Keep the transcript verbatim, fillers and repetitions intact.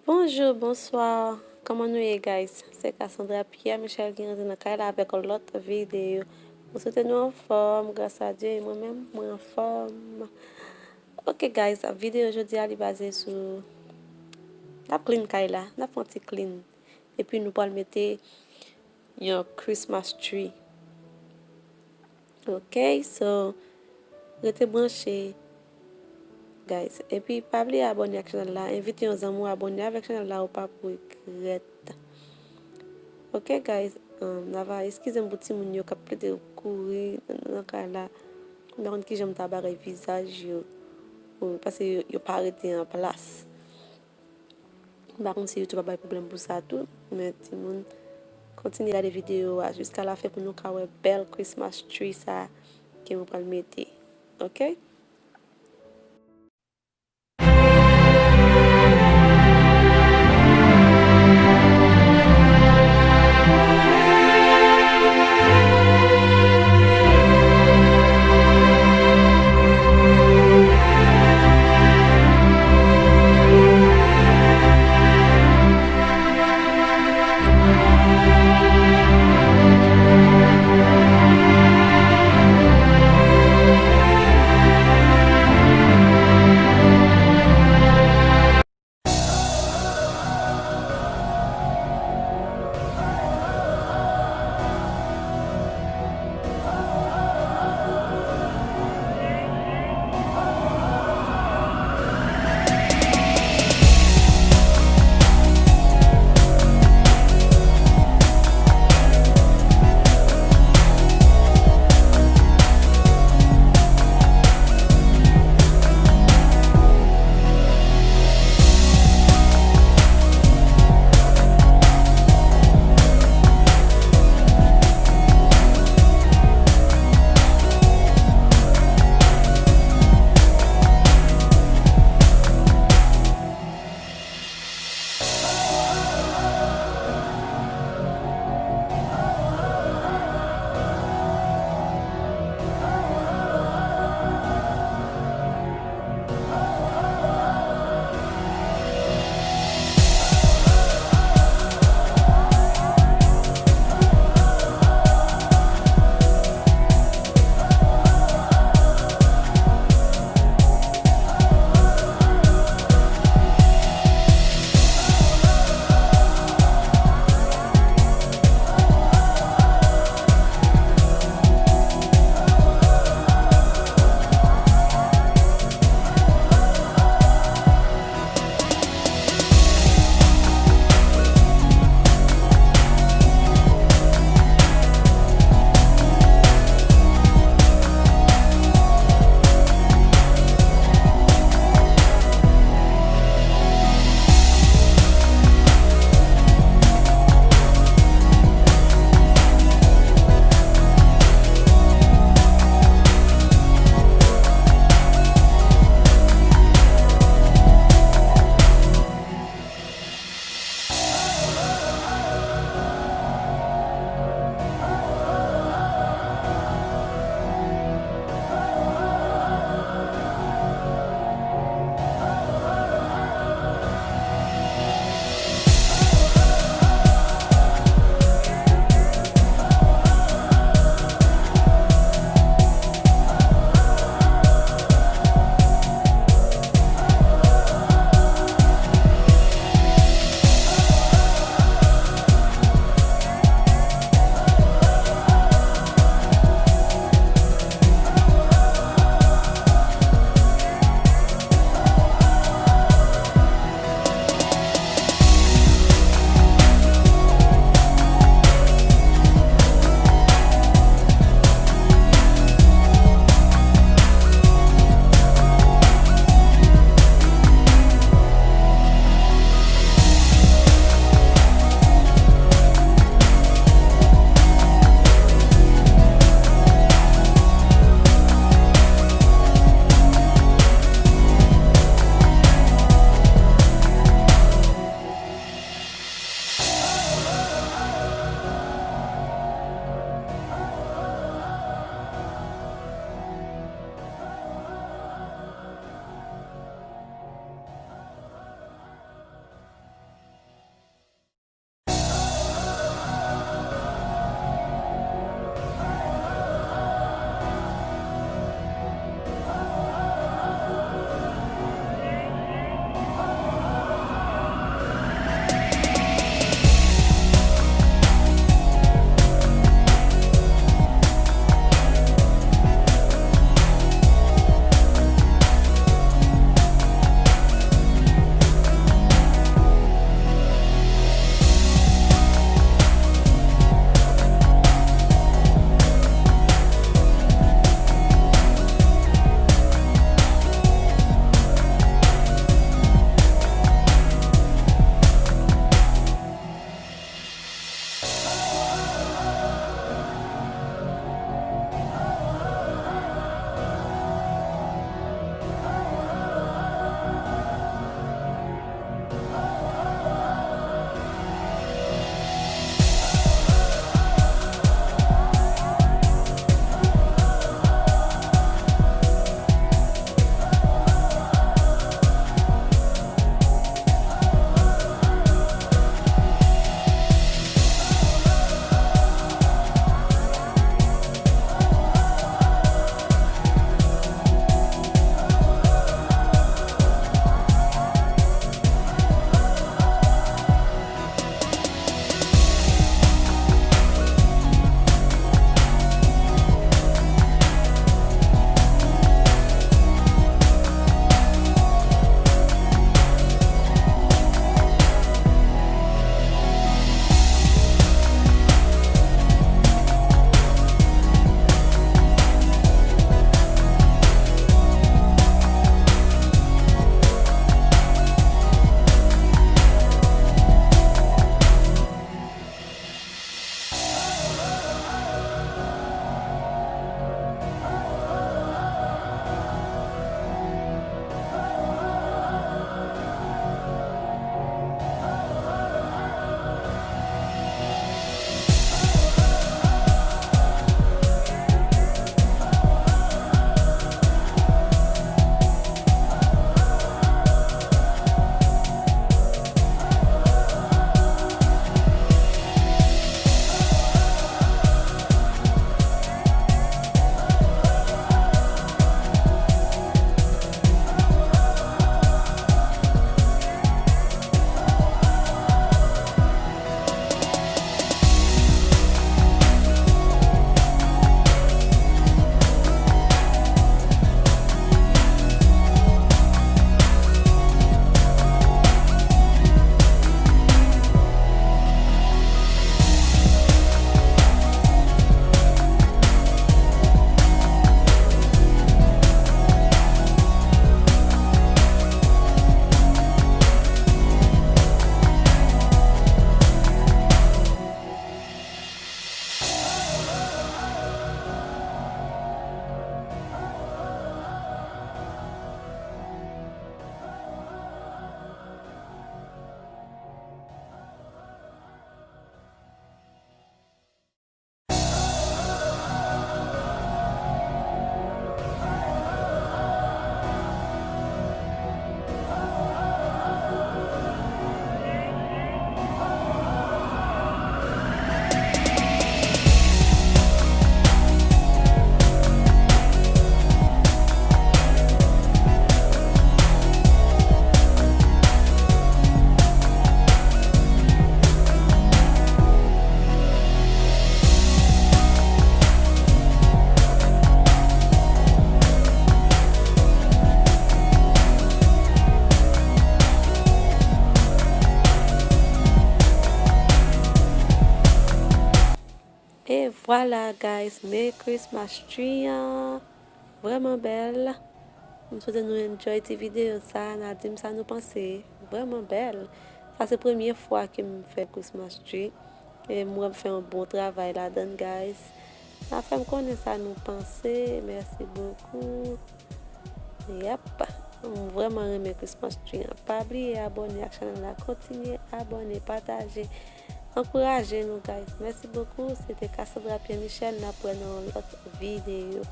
Bonjou, bonswa. Kòman nou ye, guys? Se Cassandra Pierre Michel ki rantre nan kay la avèk yon lòt videyo. Mwen swete nou anfòm, gras a Dye, e mwen menm, mwen anfòm. Ok, guys, videyo jodi a li baze sou, n ap clean kay la, n ap fè yon ti clean. Epi nou pral mete yon Christmas tree. Ok, so, rete branche, guys. Epi pa bliye abòne ak chanèl la. Envite yon zanmi w abòne avèk chanèl la, ou p ap regrèt. Ok, guys, um, n ava eskize m pou timoun yo k ap plede kouri nan, nan kay la. M pa konn kijan m ta bagay vizaj yo, ou, paske yo, yo pa rete an plas. M pa konn si YouTube ap bay pwoblèm pou sa tou, men timoun, kontinye gade videyo a jiska lafen pou nou ka wè bèl Christmas tree sa ke mwen pral mete. Ok? Vwala, guys, men Christmas tree an vrèman bèl. M swete nou enjoy ti videyo sa, n a di m sa nou panse. Vrèman bèl. Sa se premye fwa ke m fè Christmas tree. E m wè m fè yon bon travay ladan l, guys. N a fè m konnen sa nou panse. Mèsi bokou. Yep. M vrèman renmen Christmas tree an. Pa bliye abòne ak chanèl la. Kontinye abòne, pataje. Ankouraje nou, guys. Mèsi bokou. Se te Cassandra Pierre Michel. N ap wè nan yon lòt videyo.